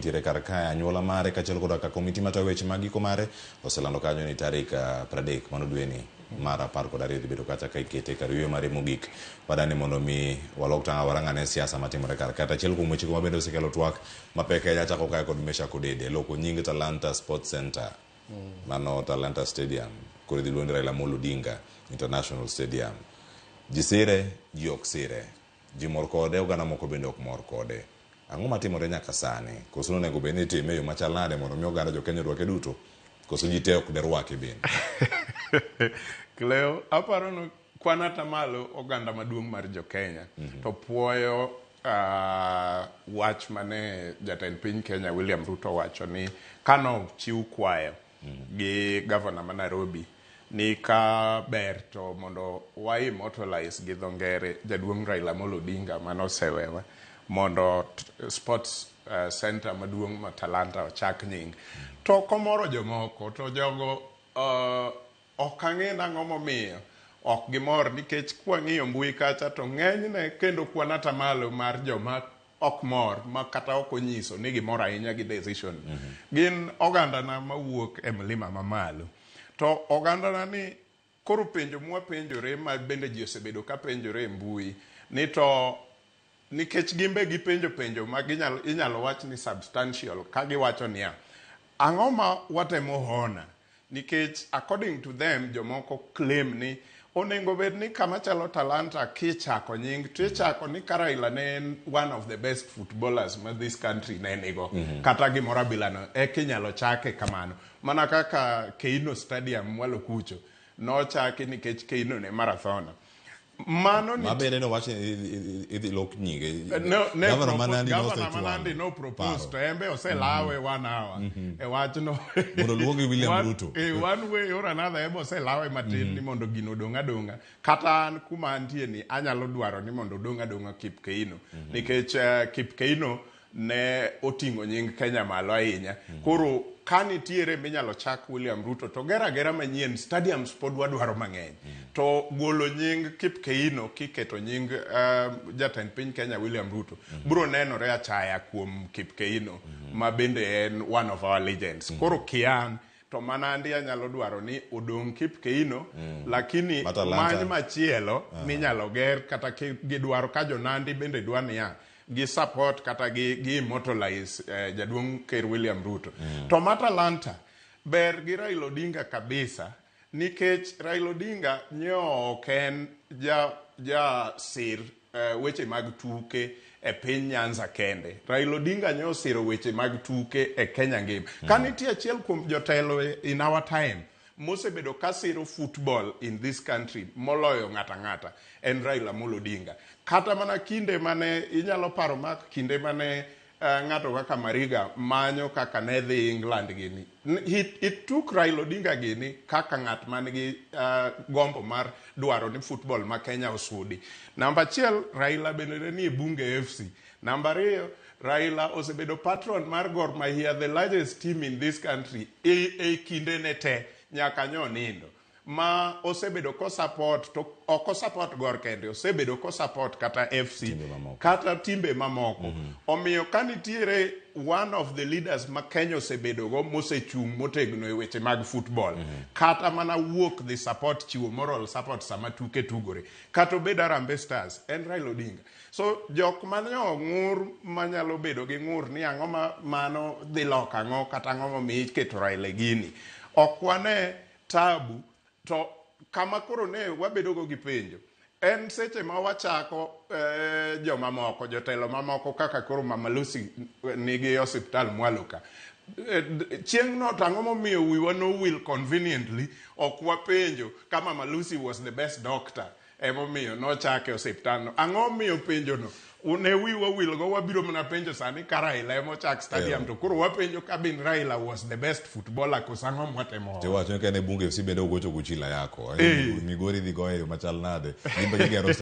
nitiere kar kae. Anyuola mare kaachiel koda ka komiti matayo weche mag giko mare oselando kanyo ni tarik 30 mano dweni mar 12 dhi bedo kacha ka ikete kar yueyo mare mogik. Wadani mondo mi walok tanga warang'ane siasa matimore kar kae. To achiel kuom wechego mabende osekelo twak mapek ahinya chako kae kod Meshack Odede loko nying Talanta Sports Center mano Talanta Stadium koro idhi luong ni Raila Amolo Odinga International Stadium. Ji sire, ji ok sire. Ji mor kode, oganda moko bende ok mor kode. Ang'o matimore nyaka sani? Koso nonego bed ni itime e yo machal nade mondo mi oganda jo Kenya orwake duto? Koso ji te ok derwake bende? Cleo, aparo ni kwan atamalo oganda maduong' mar jo Kenya to puoyo wach mane jatend piny Kenya William Ruto owacho ni kanochiw kwayo gi gavana ma Nairobi ni ka ber to mondo wa immortalize gi dho ngere jaduong' Raila Amolo Odinga mane osewewa mondo sports center maduong' ma Talanta ochak nying. To ok omoro jomoko to jogo ok ang'e nang'o momiyo ok gimor nikech kwang'iyo mbui kacha to ng'enyne kendo kwan atamalo mar joma ok mor ma kata ok onyiso ni gimor ahinya gi decision gin ogandana mawuok e mlima mamalo. To ogandana ni koro penjo mwapenjore ma bende ji osebedo ka penjore e mbui ni to nikech gimbe gipenjo penjo ma inyalo wach ni substantial ka giwacho niya ang'o ma watemo hona nikech according to them jomoko claim ni onego bed ni kama chalo Talanta kichako nying to ichako ni ka Raila ne en one of the best footballers ma this country ne nigo kata gimoro abilano eka inyalo chake kamano mana kaka Keino Stadium mwalo kucho nochaki nikech Keino ne marathona mano Ma bende nowach ni idhi lok nyinge. Ne Gavana ma Nandi Gavana ma nosechwalo Nandi no propose paro. to embe oselawe 1 hour e wachno. Mondo oluongi William Ruto. One way or another embe oselawe matin ni mondo gino odong' adong'a. Kata an kuma antie ni anyalo dwaro ni mondo odong' adong'a Kip Keino nikech Kip Keino ne oting'o nying Kenya malo ahinya. Koro ka nitiere minyalo chak William Ruto to ger agera manyien, stadiums pod wadwaro mang'eny. To golo nying Kip Keino kiketo nying jatend piny Kenya William Ruto biro nenore achaya kuom Kip Keino ma bende en one of our legends. Koro kian to mana andi anyalo dwaro ni odong' Kip Keino lakini Ma Talanta. many machielo minyalo ger kata gidwaro ka jo Nandi bende dwa niya gi support kata gi immortalize jaduong' ker William Ruto. To ma Talanta ber gi Raila Odinga kabisa nikech Raila Odinga nyo ok en ja sir weche mag tuke e piny Nyanza kende. Raila Odinga nyo osiro weche mag tuke e Kenya ngima. Ka nitie achiel kuom jotelo in our time mosebedo ka siro football in this country moloyo ng'ata ng'ata en Raila Amolo Odinga. Kata mana kinde mane inyalo paro ma kinde mane ng'ato kaka Mariga manyo kaka ne dhi England gini. It took Raila Odinga gini kaka ng'at man gi gombo mar dwaro ni football ma Kenya osudi. Namba achiel, Raila bende ne nie Bunge FC. Namba ariyo, Raila osebedo patron mar Gor Mahia, the largest team in this country, e kinde ne te nyaka nyo nindo. Ma osebedo ko support to ok o support Gor kende, osebedo ko support kata FC Timbe mamoko. Kata timbe mamoko. Omiyo ka nitiere one of the leaders ma Kenya osebedogo mosechung' motegno e weche mag football, kata mana wuok dhi support, chiwo moral support sama tuke tugore, kata obed Harambee Stars, en Raila Odinga. So jok mane ong'ur manyalo bedo gi ng'ur ni ang'o ma mano dhi loko ang'o kata ang'o momiyo iketo Raila e gini, ok wane tabu. To kama koro ne wabedogo gi penjo en seche ma wachako jomamoko, jotelo mamoko kaka koro Mama Lucy nigi osiptal mwalo ka. Chieng' no to ang'o momiyo wiwa nowil conveniently ok wapenjo ka Mama Lucy was the best doctor emomiyo nochake osiptal no? Ang'o miyo penjo no ne wiwa wilgo? Wabiro mana penjo sani ka Raila emochak stadium to koro wapenjo ka bin Raila was the best footballer koso ang'o mwatemo? Tiwacho ni ka en e Bunge FC bende ogocho Guchila yako. Migori dhi goyo e yo machal nade? Gimbe gigero.